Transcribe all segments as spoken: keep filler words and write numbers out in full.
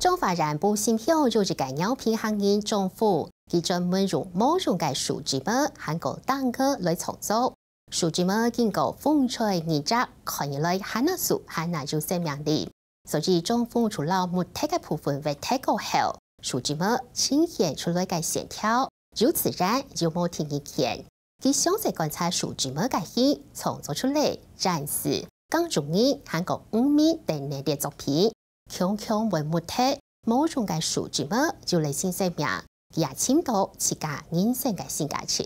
彰化縣埔心鄉有一个饒平客人張富，佢專門用無用个樹枝木還過凳仔來創作。樹枝木經過風吹日曬，看起來還那熟，還那有生命力。所以張富除了木頭个部分挖忒過後，樹枝木呈現出來个線條，又自然又無天然見。佢詳細觀察樹枝木个形，創作出來，展示、工具人還過五味等系列作品。 強強會木頭，無用个樹枝木有了新生命，佢也尋到自家人生个新價值。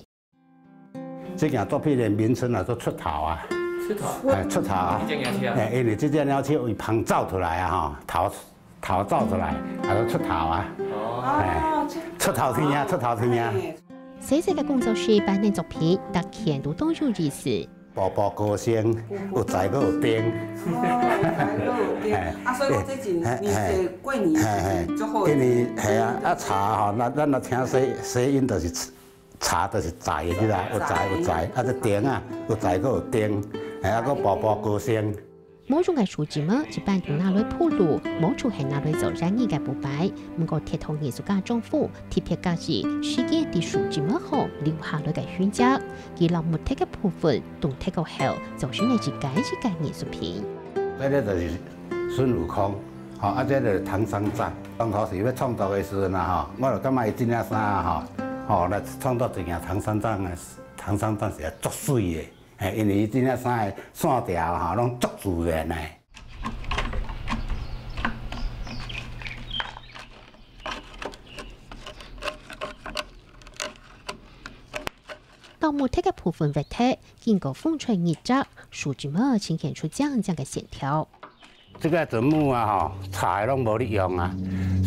這件作品的名稱啊，叫出頭啊。出頭。哎，出頭啊。這隻鳥鼠啊。哎，因為這隻鳥鼠有一旁走出來啊，吼，頭，頭走出來，啊，就出頭啊。哦。哎，出頭天啊，出頭天啊。哎。細細个工作室擺等作品，逐件都當有意思。 步步高升，有在閣有頂。哦，有在閣有頂。嘿，啊，所以講這陣，嘿，你這過年嘿，嘿，足好的。因為，嘿啊，啊，柴吼，咱，咱若聽諧，諧音就是柴，柴就是在的，你知道？有在，有在，啊，這頂啊，有在閣有頂，嘿，啊，閣步步高升。 無用个樹枝木一般都拿來鋪路，無就係拿來做人人个布擺。毋過，鐵道藝術家張富特別佮意時間在樹枝木項留下來个痕跡，佢摎木頭个部分動忒過後，做成了一個一個藝術品。這个就是孫悟空，吼，啊，這个唐三藏。當初是欲創作的時陣啊，吼，我就感覺伊這領衫啊，吼，吼，來創作一件唐三藏的，唐三藏是足媠的。 嘿，因為伊這領衫的線條吼，攏足自然的。摎木頭个部分挖忒，經過風吹日曬，樹枝木呈現出靚靚个線條。 這个枕木啊，吼，柴攏無咧用啊，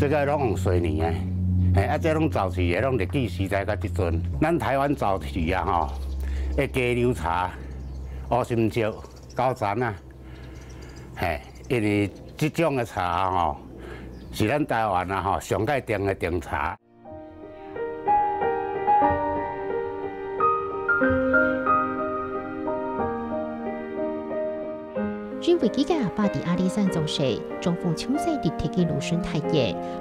這个攏用水泥的。嘿，啊，這攏早期的，攏日據時代到這陣。咱台灣早期啊，吼，的雞柳柴、烏心石、高山啊，嘿，因為這種的柴啊，吼，是咱台灣啊，吼，上蓋長的長柴。 因為佢个阿爸在阿里山做事，張富從細在鐵枝路脣大个，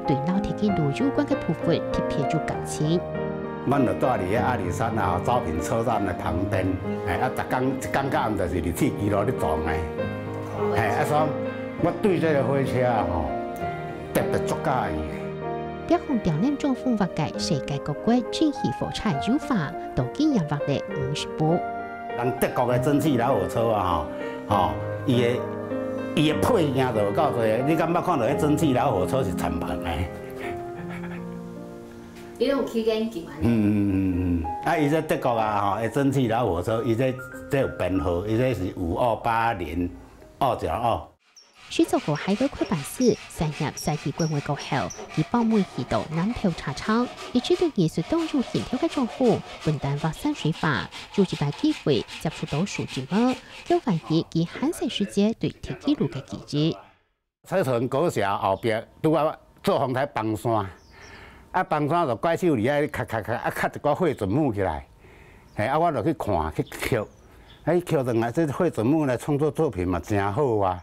對摎鐵枝路有關个部分特別有感情。阮就蹛佇个阿里山啊，招平車站的旁邊，哎，啊，逐工一工到暗就是佇鐵枝路咧傱的。嘿，啊，所以我對這个火車啊，吼，特別足佮意的。 別項調研張富畫个世界各國蒸汽火車油畫，到今也畫了五十部。人德國的蒸汽老火車啊，吼，吼，伊的，伊的配件就有夠濟，你敢捌看到彼蒸汽老火車是參半的？你有去研究啊？嗯，嗯，嗯，嗯。啊，伊這德國啊，吼，彼蒸汽老火車，伊這，這有編號，伊這是五二八零二九二。 時做過海外開辦時，產業徙去國外過後，佢報名去到南投車廠，一直對藝術當有興趣个張富，毋單畫山水畫，有一擺機會接觸到樹枝木，勾喚起佢還細時節對鐵枝路个記憶。車城國小後壁拄仔做風颱崩山，啊，崩山就怪手佇遐咔咔咔，啊，刻一寡火枕木起來，嘿，啊，我就去看，去抾，啊，去抾轉來，這火枕木來創作作品嘛，真好啊。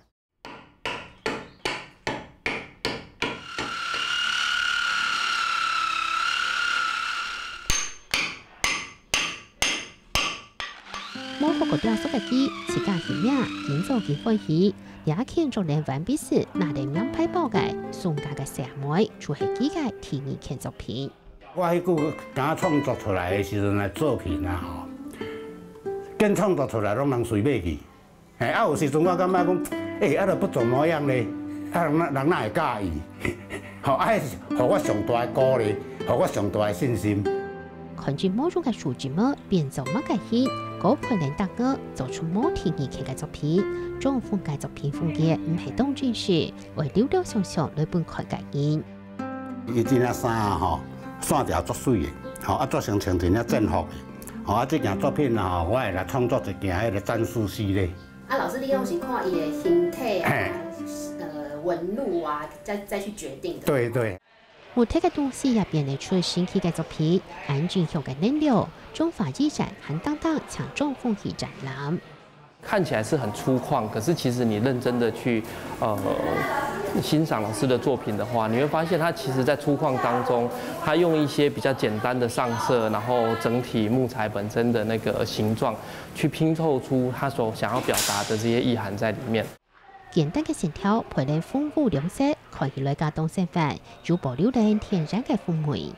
無學過雕塑个佢，自家起名，今早佢歡喜。這件作品完畢時，拿來名牌包个，送家个細阿妹，就係佢个第二件作品。我彼久剛創作出來的時陣的作品啊，吼，緊創作出來，攏人隨買去。 嘿，啊，有時陣我感覺講，欸，啊，都不怎麼樣咧，啊，人哪，人哪會佮意？吼，啊，彼是予我上大的鼓勵，予我上大的信心。看見無用个樹枝木變做麼个形，高配人搭我做出無第二件个作品。張富个作品風格毋係當正式，會流流暢暢來分看个人。 伊這領衫啊，吼，線條足媠的，吼，啊，著成穿一領戰服的，吼，啊，這件作品啊，吼，我會來創作一件彼个戰術系列。啊，老師，你攏是看伊的形體啊，嘿。呃，紋路啊，再，再去決定的。對，對。木頭个東西也變得出新奇个作品，恁正向个能量，張富以前還當當請張富去展覽。 看起來是很粗獷，可是其實你認真的去，呃，欣赏老师的作品的话，你会发现他其实在粗犷当中，他用一些比较简单的上色，然后整体木材本身的那个形状，去拼凑出他所想要表达的这些意涵在里面。简单个线条配了豐富亮色，看起来个当生活，又保留了天然个风味。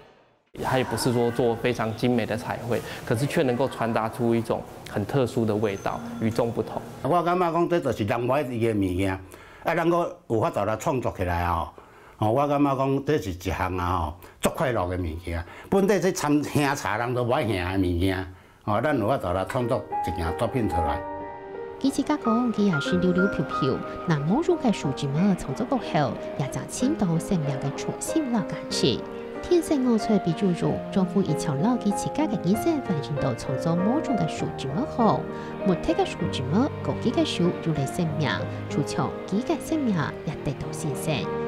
它也不是说做非常精美的彩绘，可是却能够传达出一种很特殊的味道，与众不同。我感觉讲，这就是人我意个物件，啊，咱个有法度来创作起来哦。哦，我感觉讲，这是一项啊吼，足快乐个物件。本底这参乡茶人都无爱行个物件，哦，咱有法度来创作一件作品出来。佢自家讲，佢也是溜溜飘飘，拿毛绒个树枝仔创作过后，也正寻到生命个初心啦价值。天生我材比较弱，丈夫一腔老佢自家个人生反映到创作毛绒个树枝仔好。木头个树枝仔，过佢个手有了生命，就像佢个生命也得到新生。